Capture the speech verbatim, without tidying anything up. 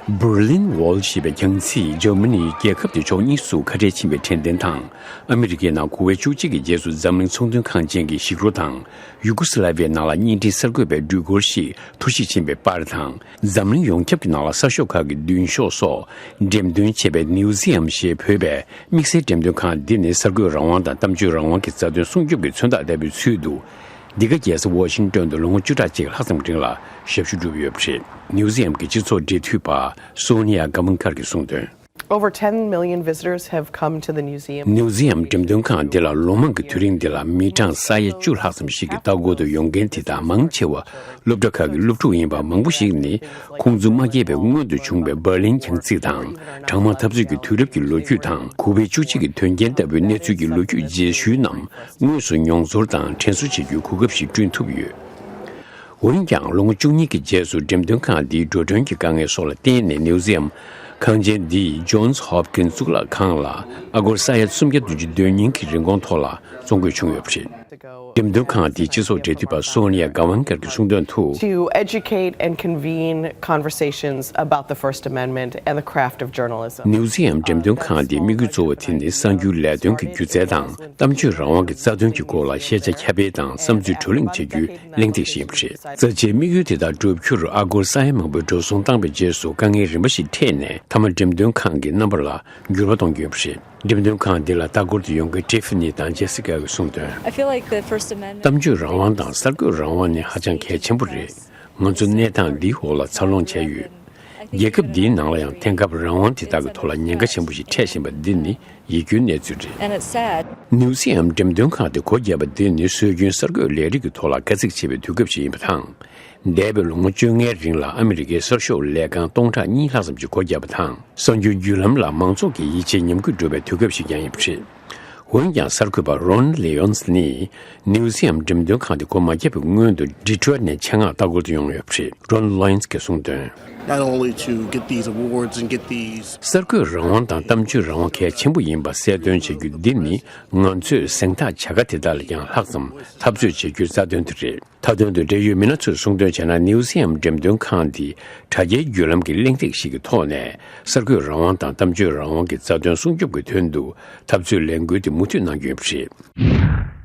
Berlin Wall ཞེས་པའི་གྱང་རྩིས་འཇར་མ་ནིའི་རྒྱལ་ཁབ་དེ་ཕྱོགས་གཉིས་སུ་ཁ་བྲལ་ཕྱིན་པའི་དྲན་རྟེན་དང་། ཨ་མི་རི་ཀའི་ནང་གོ་བའི་བཅུ་གཅིག་གི་རྗེས་སུ་འཛམ་གླིང་ཚོང་དོན་ཁང་ཅན་གྱི་ཞིག་རོ་དང་། ཡུ་གུ་སི་ལ་བྷི་ཡའི་ནང་ལ་བརྙན་འཕྲིན་གསར་འགོད་པའི་འགྲུལ་འཁོར་ཞིག་འཐུ་བཞེས་ཕྱིན་པའི་པར་དང་། འཛམ་གླིང་ཡོངས་ཁྱབ་ཀྱི་ནང་ལ་གསར་ཤོག་ཁག་གི་མདུན་ཤོག་སོགས་འགྲེམས་སྟོན་བྱས་པའི་མིའུ་ཛི་ཡམ་ཞེས་འབོད་པའི་དམིགས་བསལ་འགྲེམས་སྟོན་ཁང་འདི་ནི་གསར་འགོད་རང་དབང་དང་གཏམ་བརྗོད་རང་དབང་གི་རྩ་དོན་སྲུང་སྐྱོབ་ཀྱི་མཚོན་རྟགས་ལྟ་བུའི་ཚུལ་དུ། འདི་ག་རྒྱལ་ས་ཝ་ཤིང་ཏོན་དུ་ལོ་ངོ་བཅུ་ཕྲག་གཅིག་ལྷག་ཙམ་རིང་ལ་ཞབས་ཞུ་བསྒྲུབས་ཡོད་པ་རེད། མིའུ་ཛི་ཡམ་གྱི་སྤྱི་ཚོགས་འབྲེལ་མཐུད་པ་སོ་ནི་ཡ་ག་མན་ཀར་གྱིས་གསུངས་དོན། Over ten million visitors have come to the museum. མིའུ་ཛི་ཡམ་འགྲེམས་སྟོན་ཁང་འདི་ལ་ལོ་མང་གི་དུས་རིང་འདི་ལ་མི་གྲངས་ས་ཡ་བཅུ་ལྷག་ཙམ་ཞིག་གིས་ལྟ་སྐོར་དུ་ཡོང་མཁན་དེ་དག་མང་ཆེ་བ་སློབ་གྲྭ་ཁག་གི་སློབ་ཕྲུག་ཡིན་པ། མང་པོ་ཞིག་ནི་ཁོང་ཚོ་མ་སྐྱེས་པའི་སྔོན་དུ་བྱུང་བའི་འབར་ལིན་གྱང་རྩིས་དང་གྲང་དམག་འཐབ་རྩོད་ཀྱི་དུས་རབས་ཀྱི་ལོ་རྒྱུས་དང་གོ་བའི་བཅུ་གཅིག་གི་དོན་རྐྱེན་ལྟ་བུའི་གནས་ཚུལ་གྱི་ལོ་རྒྱུས་རྗེས་ཤུལ་རྣམས་དངོས་སུ་མྱོང་ཚོར་དང་དྲན་གསོ་བྱེད་རྒྱུའི་གོ་སྐབས་ཤིག་བསྐྲུན་ཐུབ་ཡོད། འོན་ཀྱང་ལོ་ངོ་བཅུ་གཉིས་ཀྱི་རྗེས་སུ་འགྲེམས་སྟོན་ཁང་འདིའི་འགྲོ་གྲོན་གྱི་དཀའ་ངལ་སོགས་ལ་བརྟེན་ནས་མིའུ་ཛི་ཡམ་ཁང་ཆེན་འདིས་Johns Hopkins གཙུག་ལག་ཁང་ལ་ཨ་སྒོར་ས་ཡ་སུམ་བརྒྱ་བདུན་ཅུ་དོན་གཉིས་ཀྱི་རིན་གོང་ཐོག་ལ་བཙོང་དགོས་བྱུང་ཡོད་པ་རེད། འགྲེམས་སྟོན་ཁང་འདིའི་སྤྱི་ཚོགས་འབྲེལ་མཐུད་པ་སོ་ནི་ཡ་ག་ཝན་ཀར་གྱིས་གསུངས་དོན་དུ། To educate and convene conversations about the First Amendment and the craft of journalism. མིའུ་ཛི་ཡམ་འགྲེམས་སྟོན་ཁང་འདིའི་དམིགས་ཡུལ་གཙོ་བོ་དེ་ནི་གསར་འགྱུར་ལས་དོན་གྱི་སྒྱུ་རྩལ་དང་གཏམ་བརྗོད་རང་དབང་གི་རྩ་དོན་གྱི་སྐོར་ལ་ཤེས་བྱ་ཁྱབ་སྤེལ་དང་བསམ་ཚུལ་བགྲོ་གླེང་བྱེད་རྒྱུའི་གླེང་སྟེགས་ཤིག་ཡིན་པ་རེད། རྩ་ཆེའི་དམིགས་ཡུལ་དེ་དག་བསྒྲུབ་རྒྱུར་ཨ་སྒོར་ས་ཡ་མང་པོའི་འགྲོ་སོང་བཏང་བའི་རྗེས་སུ་དཀའ་ངལ་རིམ་པ་ཞིག་འཕྲད་ནས་མཐའ་མ་འགྲེམས་སྟོན་ཁང་གི་རྣམ་པ་ལ་འགྱུར་བ་གཏོང་རྒྱུ་ཡིན་པ་རེད། འགྲེམས་སྟོན་ཁང་འདི་ལ་ལྟ་སྐོར་དུ་ཡོང་མཁན་Tiffany དང་Jessica གིས་གསུངས་དོན། I feel like the First Amendment. གཏམ་བརྗོད་རང་དབང་དང་གསར་འགོད་རང་དབང་ནི་ཧ་ཅང་གལ་ཆེན་པོ་རེད། ང་ཚོ་གནས་སྟངས་འདིའི་འོག་ལ་འཚར་ལོངས་བྱས་ཡོད། རྒྱལ་ཁབ་འདིའི་ནང་ལ་ཡང་དེང་སྐབས་རང་དབང་དེ་དག་གི་ཐོག་ལ་ཉེན་ཁ་ཆེན་པོ་ཞིག་འཕྲད་བཞིན་པ་འདི་ནི་ཡིད་སྐྱོའི་གནས་ཚུལ་རེད། And it's sad. མིའུ་ཛི་ཡམ་འགྲེམས་སྟོན་ཁང་དེ་སྒོ་བརྒྱབ་པ་འདི་ནི་སྲོལ་རྒྱུན་གསར་འགོད་ལས་རིགས་ཀྱི་ཐོག་ལ་དཀའ་ཚེགས་ཆེ་བའི་དུས་སྐབས་ཤིག་ཡིན་པ་དང་། འདས་པའི་ལོ་ངོ་བཅོ་ལྔའི་རིང་ལ་ཨ་མི་རི་ཀའི་གསར་ཤོག་ལས་ཁང་སྟོང་ཕྲག་གཉིས་ལྷག་ཙམ་ཞིག་སྒོ་བརྒྱབ་པ་དང་། གསར་འགྱུར་བརྒྱུད་ལམ་ལ་མང་ཚོགས་ཀྱིས་ཡིད་ཆེས་ཉམས་རྒུད་འགྲོ་བའི་དུས་སྐབས་ཤིག་ཀྱང་ཡིན་པ་རེད། འོན་ཀྱང་གསར་འགོད་པ་Ron Lyons ནི་མིའུ་ཛི་ཡམ་འགྲེམས་སྟོན་ཁང་དེ་སྒོ་མ་བརྒྱབ་པའི་སྔོན་དུ་Detroit ནས་ཆེད་མངགས་ལྟ་སྐོར་དུ་ཡོང་ཡོད་པ་རེད། Ron Lyons གྱིས་གསུངས་དོན། Not only to get these awards and get these གསར་འགོད་རང་དབང་དང་གཏམ་བརྗོད་རང་དབང་གལ་ཆེན་པོ་ཡིན་པ་གསལ་སྟོན་བྱ་རྒྱུ་འདི་ནི་ང་ཚོས་གཟེངས་རྟགས་བྱ་དགའ་དེ་དག་ལ་ཀྱང་ལྷག་ཙམ་འཐབ་རྩོད་བྱེད་རྒྱུའི་རྩ་དོན་དེ་རེད། མཐའ་དོན་དུ་འབྲེལ་ཡོད་མི་སྣ་ཚོས་གསུངས་དོན་བྱས་ན། མིའུ་ཛི་ཡམ་འགྲེམས་སྟོན་ཁང་འདི་དྲ་རྒྱའི་བརྒྱུད་ལམ་གྱི་གླེང་སྟེགས་ཤིག་གི་ཐོག་ནས་གསར་འགོད་རང་དབང་དང་གཏམ་བརྗོད་རང་དབང་གི་རྩ་དོན་སྲུང་སྐྱོབ་ཀྱི་དོན་དུ་འཐབ་རྩོད་ལས་འགུལ་དེ་མུ་མཐུད་གནང་རྒྱུ་ཡིན་པ་རེད།